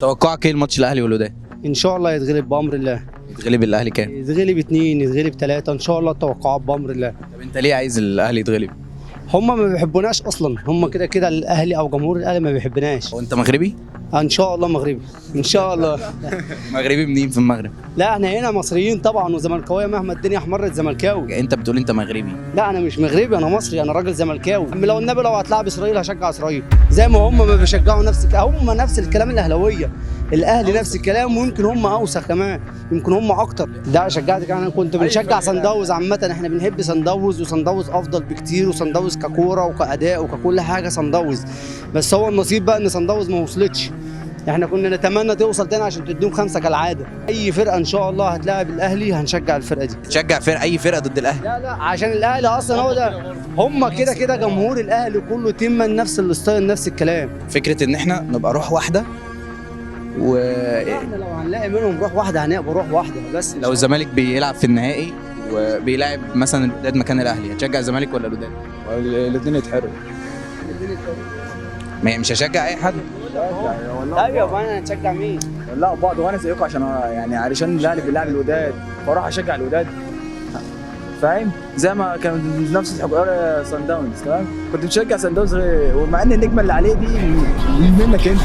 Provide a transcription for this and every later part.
توقعك ايه الماتش الاهلي والوداد؟ ان شاء الله يتغلب بامر الله. يتغلب الاهلي كام؟ يتغلب 2، يتغلب 3 ان شاء الله، التوقعات بامر الله. طب انت ليه عايز الاهلي يتغلب؟ هم ما بيحبوناش اصلا، هم كده كده الاهلي او جمهور الاهلي ما بيحبناش. هو انت مغربي؟ ان شاء الله مغربي ان شاء الله. مغربي منين في المغرب؟ لا احنا هنا مصريين طبعا وزملكاويه، مهما الدنيا احمرت زملكاوي. انت بتقول انت مغربي؟ لا انا مش مغربي، انا مصري، انا راجل زملكاوي. لو النبي لو هتلعب اسرائيل هشجع اسرائيل، زي ما هم ما بيشجعوا نفس، هم نفس الكلام الاهلاوية، الاهلي نفس الكلام، ويمكن هم اوسخ كمان، يمكن هم اكتر. ده شجعتك، انا كنت بنشجع صن داونز عامة، احنا بنحب صن داونز، وصن داونز افضل بكتير، وصن داونز ككوره وكاداء وككل حاجة صن داونز. بس هو النصيب بقى ان صن داونز ما وصلتش، احنا كنا نتمنى توصل تاني عشان تديهم 5 كالعادة. اي فرقه ان شاء الله هتلاعب الاهلي هنشجع الفرقة دي. تشجع فرقه، اي فرقه ضد الاهلي؟ لا لا، عشان الاهلي اصلا هو ده، هم كده كده جمهور الاهلي كله تما نفس ال style نفس الكلام. فكرة ان احنا نبقى روح واحدة، و احنا لو هنلاقي منهم روح واحدة هنبقى روح واحدة بس. لو الزمالك بيلعب في النهائي وبيلعب مثلا الوداد مكان الاهلي، هتشجع الزمالك ولا الوداد؟ الاثنين يتحرقوا. ما مش هشجع اي حد. ايوه ما انا هنشجع مين؟ لا بعض، وانا زيكم عشان يعني علشان الاهلي بيلعب الوداد فاروح اشجع الوداد، فاهم؟ زي ما كان نفس الحوار سان داونز، تمام؟ كنت بشجع سان داونز ومع ان النجمة اللي عليه دي منك انت.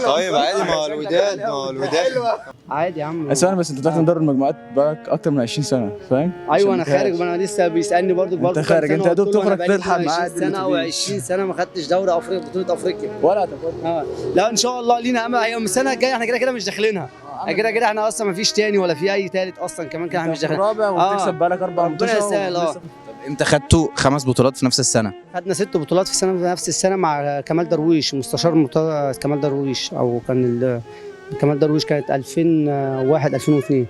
طيب عادي، ما هو الوداد، ما هو الوداد عادي يا عم. بس انا بس انت طلعت من دوري المجموعات بقالك اكتر من 20 سنة، فاهم؟ ايوه انا خارج، ما انا لسه بيسالني برضه. انت خارج، انت يا دوب تخرج تلحق معاه سنة او 20 سنة ما خدتش دوري افريقيا، بطوله افريقيا ولا هتاخدها. لا ان شاء الله لينا امل. هي السنة الجاية احنا كده كده مش داخلينها، كده كده احنا اصلا ما فيش تاني ولا في اي تالت اصلا، كمان كده احنا مش داخلين. الرابع وبتكسب بقالك 4 ربنا يسهل. طب امتى خدتوا 5 بطولات في نفس السنة؟ خدنا 6 بطولات في السنة، في نفس السنة مع كمال درويش، مستشار كمال درويش، او كان كمال درويش كانت 2001 2002.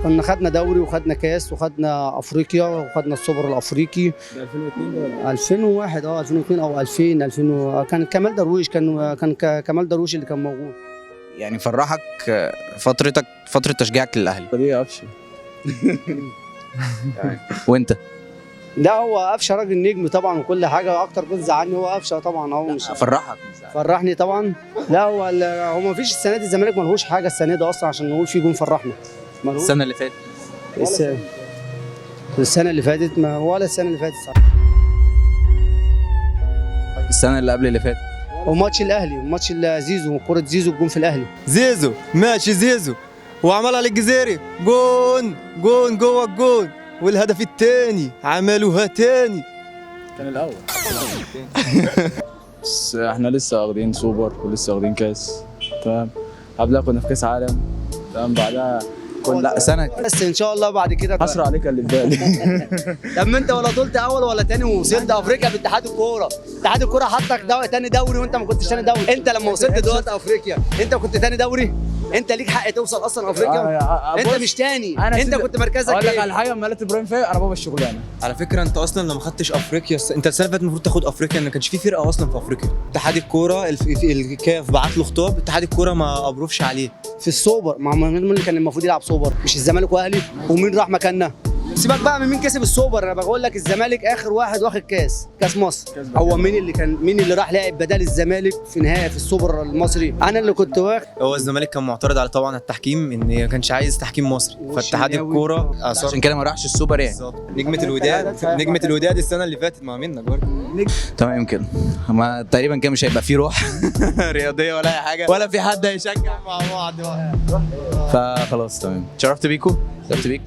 كنا خدنا دوري وخدنا كاس وخدنا افريقيا وخدنا السوبر الافريقي. 2002 2001 2002 او 2000 كان كمال درويش، كان كمال درويش اللي كان موجود. يعني فرحك فترتك، فترة تشجيعك للاهلي دي قفشه. وانت؟ لا هو قفشه راجل نجم طبعا وكل حاجة، اكتر جول زعلني هو قفشه طبعا. هو مش فرحك، فرحني طبعا. لا هو ما فيش السنة دي الزمالك ملهوش حاجة السنة دي اصلا عشان نقول في جون فرحنا. السنة اللي فاتت، السنة اللي فاتت ما ولا السنة اللي فاتت صح. السنة اللي قبل اللي فاتت، وماتش الاهلي، ماتش زيزو، كره زيزو الجون في الاهلي. زيزو ماشي، زيزو وعملها للجزيري، جون جون جوه الجون، والهدف الثاني عملوها تاني. كان الاول. بس احنا لسه واخدين سوبر ولسه واخدين كاس، تمام؟ قبلها كنا في كاس عالم، تمام؟ بعدها كنا لا سنة بس ان شاء الله بعد كده حسرة عليك اللي في بالي. طب ما انت ولا طولت اول ولا تاني ووصلت افريقيا باتحاد الكورة، اتحاد الكورة حطك تاني دوري وانت ما كنتش تاني دوري. انت لما وصلت دلوقتي افريقيا انت كنت تاني دوري؟ انت ليك حق توصل اصلا افريقيا؟ انت مش تاني، انت كنت مركزك ايه؟ اقول لك على حاجة، مالت ابراهيم فايق انا بابا الشغلانة. على فكرة انت اصلا لما خدتش افريقيا، انت السنة اللي فاتت المفروض تاخد افريقيا، ما كانش في فرقه اصلا في افريقيا. اتحاد الكورة الكاف بعت له خطاب، اتحاد الكورة ما ابروفش عليه في السوبر. ما مين اللي كان المفروض يلعب سوبر؟ مش الزمالك واهلي؟ ومين راح مكاننا؟ سيبك بقى من مين كسب السوبر، انا بقول لك الزمالك اخر واحد واخد كاس مصر. هو مين اللي كان، مين اللي راح لعب بدل الزمالك في نهائي في السوبر المصري؟ انا اللي كنت واخد. هو الزمالك كان معترض على طبعا التحكيم، ان ما كانش عايز تحكيم مصري، فاتحاد الكورة عشان كده ما راحش السوبر يعني. بالظبط. نجمه الوداد، نجمه الوداد السنة اللي فاتت مع منك برضه. تمام كده، ما تقريبا كده مش هيبقى فيه روح رياضية ولا اي حاجة، ولا في حد هيشجع مع بعض. فخلاص تمام، اتشرفت بيكم، اتشرفت بيك.